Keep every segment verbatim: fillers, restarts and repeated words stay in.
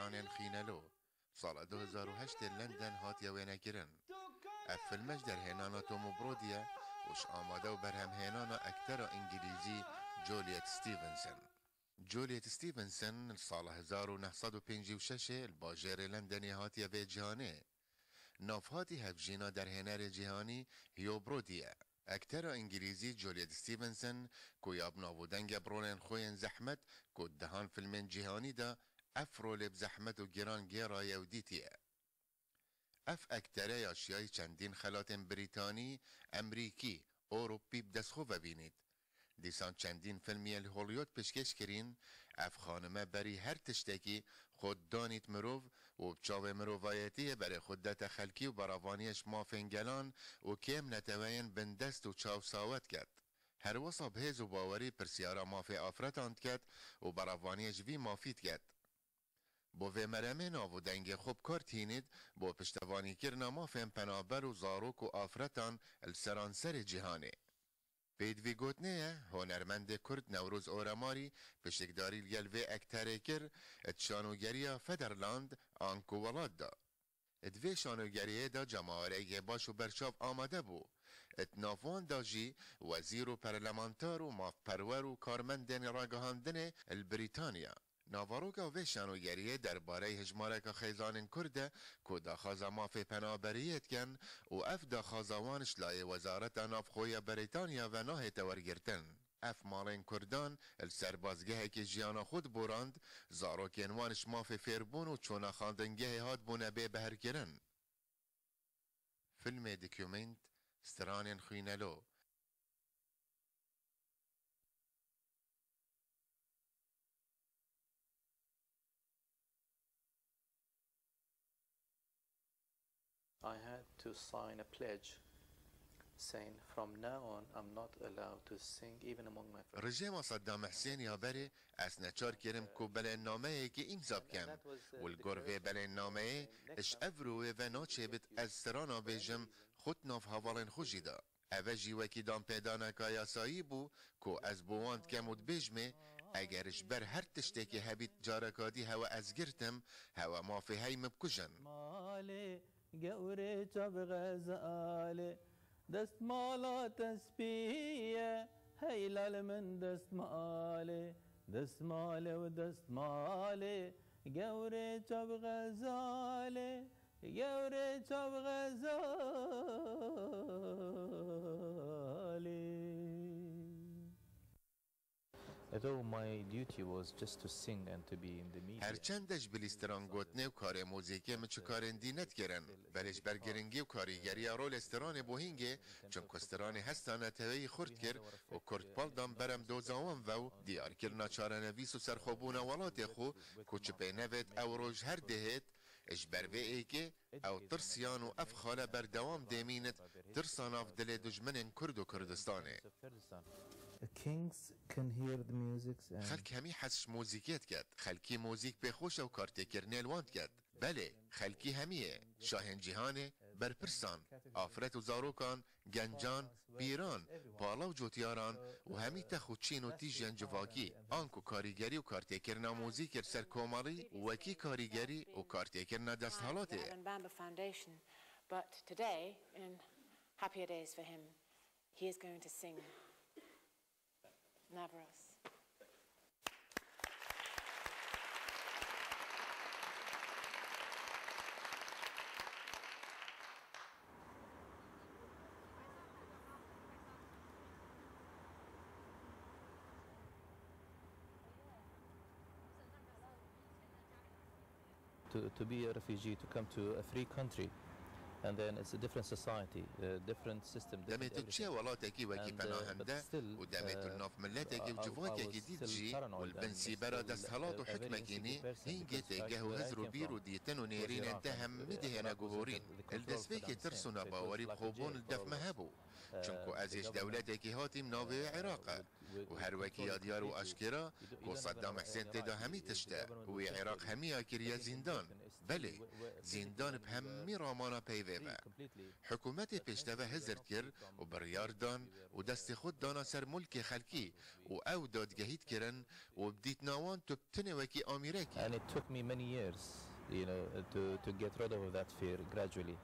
Stranên Xînelo, sala du hezar û heştê li London hatiye wênekirin. Ev filme ji derhênana Tom û Brody ye û ji amade û berhemhênana ektera îngilîzî Juliet Stevenson. Juliet Stevenson li sala hezar û neh sed û pêncî û şeş li bajêrê Londonê hatiye vê cîhanê. Navhatî hevjîna derhênerê cîhanî Hugh Brody ye. Ektera îngilîzî Juliet Stevenson, ku ya bi nav û deng e bi rolên xwe yên zehmet, ku di dehan filmên cîhanî de ev rolê bi zehmet û giran gêraye û dîtiye. Ev ektere ya şiyayî çendîn xelatên Brîtanî, Emrîkî, Ewropî bi dest xwe ve bînît. Dîsan çendîn filmiyên li Hollywood pêşkêş kirîn, ev xanime berî her tiştekî xwe danît mirov û bi çavê mirovayetiyê berê xwe dete xelkî û berevaniyê ji mafên gelan û kêm neteweyên bindest û çaw sawet ket. Her wisa bi hêz û bawerî pirsyara mafê afretan diket û berevaniyê ji vî mafî diket. Bo vê meremê nav û dengê xwe bi kar tînît bo piştevanîkirina mafên penaber û zarok û afretan li seranserê cîhanê. Pêdivî gotinê ye, hunermendê Kurd Newroz Oremarî pişikdarî li gel vê ekterê kir, di şanogeriya Federland anku welat da. Di vê şanogeriyê de cemawereyê baş û berçav amade bû. Di nav wan de jî wezîr û perlemanter û mafperwer û karmendên ragihandinê li Brîtanya. Navaroka vê şanogeriyê derbarey hejmareka xêzanên Kurd e ku daxwaza mafê penaberiyê dikin û ev daxwaza wan ji layê Wezareta Navxwe ya Brîtanya ve nahête wergirtin. Ev malên Kurdan li serbazgehekê jiyana xwe diborand, zarokên wan ji mafê fêrbûn û çûna xwendingehê hatibûne bêbehrkirin. Filmê Document, Stranên Xwînelo. I had to sign a pledge saying from now on I'm not allowed to sing even among my friends. Rejîma Saddam Husên ya berê, ez neçar kirim ku belênnameyekê îmza bikim û li gor vê belênnameyê ji ev rûyê ve naçêbit ez strana bêjim, xwe di nav hevalên xwe jî de. Ev e jî wekî danpêdaneka yasayî bû ku ez bo wan dikem û dibêjmê, eger ji ber her tiştekê hebît careka dî hewe ez girtim, hewe mafê hey min bikujin. Malê gewrê çav xezalê, destmala te spî ye, hey lal min destmalê, destmalê û destmalê, gewrê çav xezalê. Gewrê çav xezalê. Although my duty was just to sing and to be in the media. Her çend ez ji bilî stran gotinê û karê muzîkê min çi karên dî nedikirin. Belê ji ber giringî û karîgeriya rolê stranê bû hingê, çunku stranê hesta neteweyî xurt kir û Kurd bal dan berem doza wan ve û diyarkirina çarenivîs û serxwebûna welatê xwe ku çi pê nevêt ew roj her dihêt, Ji ber vê êkê ew tirsiyan û ev xale berdewam dêmînit tirsa nav dilê dijminên Kurd û Kurdistanê. Kings can hear the music and Xelk hemî hez ji muzîkê diket. Xelkî muzîk pê xweş e û kartêkirinê li wan diket. Belê, xelkî hemî yê, şahên cîhanê, berpirsan, afret û zarokan, gencan, pîran, pala û cotyaran û hemî tex û çîn û tîjên civakî, anku karîgerî û kartêkirina muzîkê li ser komelî wekî karîgerî û kartêkirina desthilatê. At the Alan Bamber Foundation, but today, in happier days for him, he is going to sing Navros. To, to be a refugee, to come to a free country, and then it's a different society, a different system, different everything. Demê tu çiye welatekî wekî penahende û demê tu li nav miletekî û civakekî dî dijî û li bin sîbera desthilat û hikmekî nî, hîngê têgeh û hizr û bîr û dîtin û nêrînên te hemî dihêne guhorîn. Li destpêkê tirs û nebawerî bi xwebûn li def me hebû. Çunku ez ê ji dewletekî hatîm navê wê Iraq e. Û her wekî ya diyar û aşkera ku Saddam Husên tê de hemî tişt e û wî Iraq hemiya kiriye zîndan. Belê, zîndan bi hemî ramana peyvê ve. Hikûmetê pêşteve hizir kir û biryar dan û destê xwe dana ser mulkê xelkî û ew dadgehî dikirin û bi dîtina wan tu bi tinê wekî amîrekî. And it took me many years, you know, to, to get rid of that fear gradually.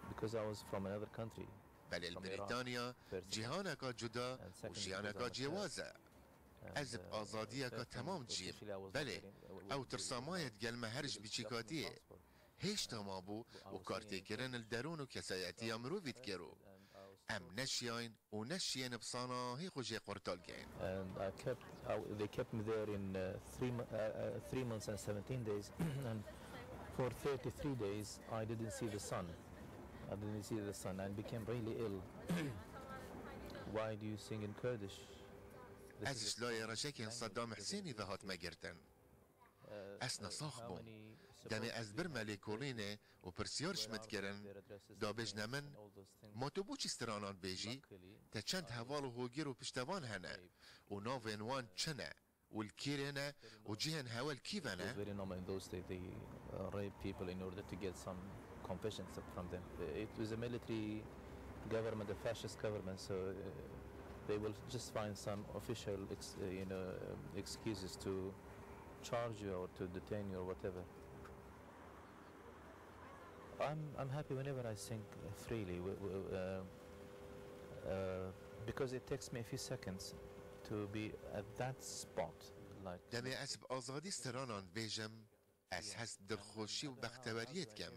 Because I was from another country, Belê li from Iran, Brîtanya first, cîhaneka cuda and û second, jiyaneka because I'm a cêwaz e. Ez bi azadiyeka temam diciyim. Belê, ew tirsa maye digel me her ji biçîkatiyê. Hêşta mabû û kartêkirin li derûn û kesayetiya mirovî dikir û em neşiyayîn û neşiyên bi sanahî xwe jê qurtal keyin. And I kept, I, they kept me there in, uh, three mo-, uh, uh, three months and seventeen days, and for thirty-three days I didn't see the sun. I didn't see the sun and became really ill. Why do you sing in Kurdish? Ez ji layê rejekên Sedam Hisênî ve hatime girtin. Ez nesax bûm. Demê ez birme lêkolînê û pirsiyar ji min dikirin, da bêjne min, ma tu boçî stranan dibêjî? Te çend heval û hogir û piştevan hene û navên wan çi ne û li kîrê ne û cihên hewe li kî ve ne? It was very normal in those days. They, uh, rape people in order to get some confessions from them. It was a military government, a fascist government, so, uh, they will just find some official ex-, uh, you know, excuses to charge you or to detain you or whatever. I'm, I'm happy whenever I sing freely, w-, w-, uh, uh, because it takes me a few seconds to be at that spot, like. Demê ez bi azadî stranan dibêjim, ez hest bi dilxweşî û bexteweriyê dikim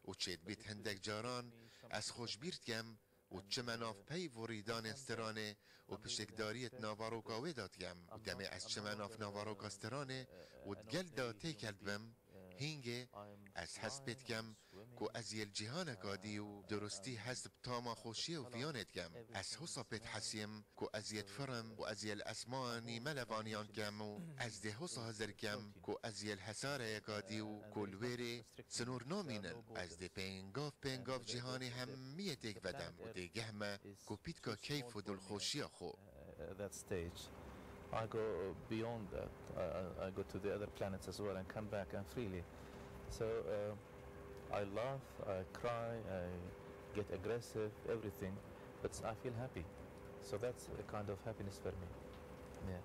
û çêdibît hindek caran ez xwe ji bîr dikim û çime nav peyv û rîdanên stranê û pişikdariyê di naveroka wê de dikim û demê ez çime nav naveroka stranê û di gel de têkel dibim, hîngê ez hest pê dikim ku ez yê li cîhaneka dî û durustî hest bi tama xweşiyê û viyanê dikim. Ez hosa pê dihesiyim ku ez yê difirim û ez yê li esmanî melevaniyan dikim û ez dê hosa hizir dikim ku ez yê li hesareyeka dî û ku li wê rê sinor namînin. Ez dê pêngav pêngav cîhanê hemiyê têk vedem û dê geh me ku pîtka keyf û dilxweşiya xwe. At that stage, I go beyond that. I, I, I go to the other planets as well and come back and freely. So, uh, I laugh, I cry, I get aggressive, everything, but I feel happy. So that's a kind of happiness for me. Yeah.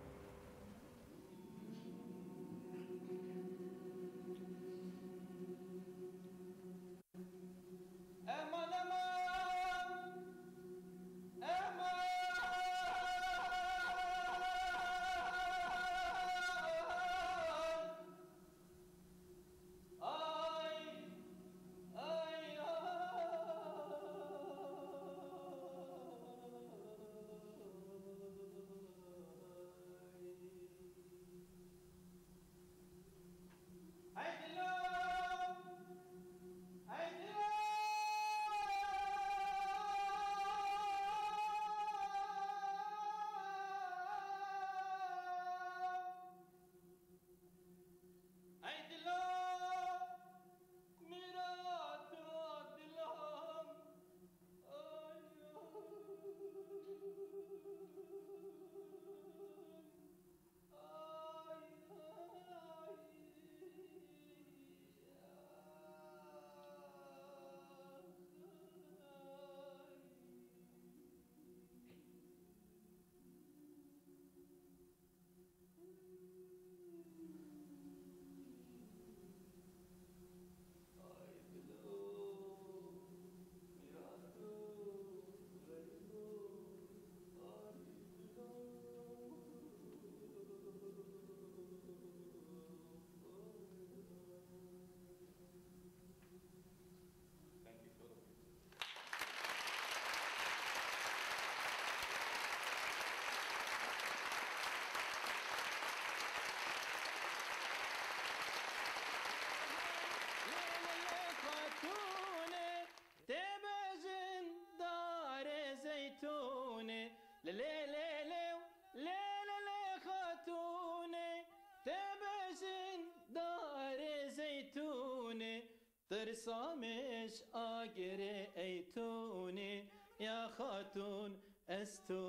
Samêş agirê eytûnî ya xatûn, ez to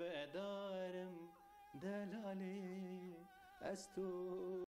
bedarim delalê, ez to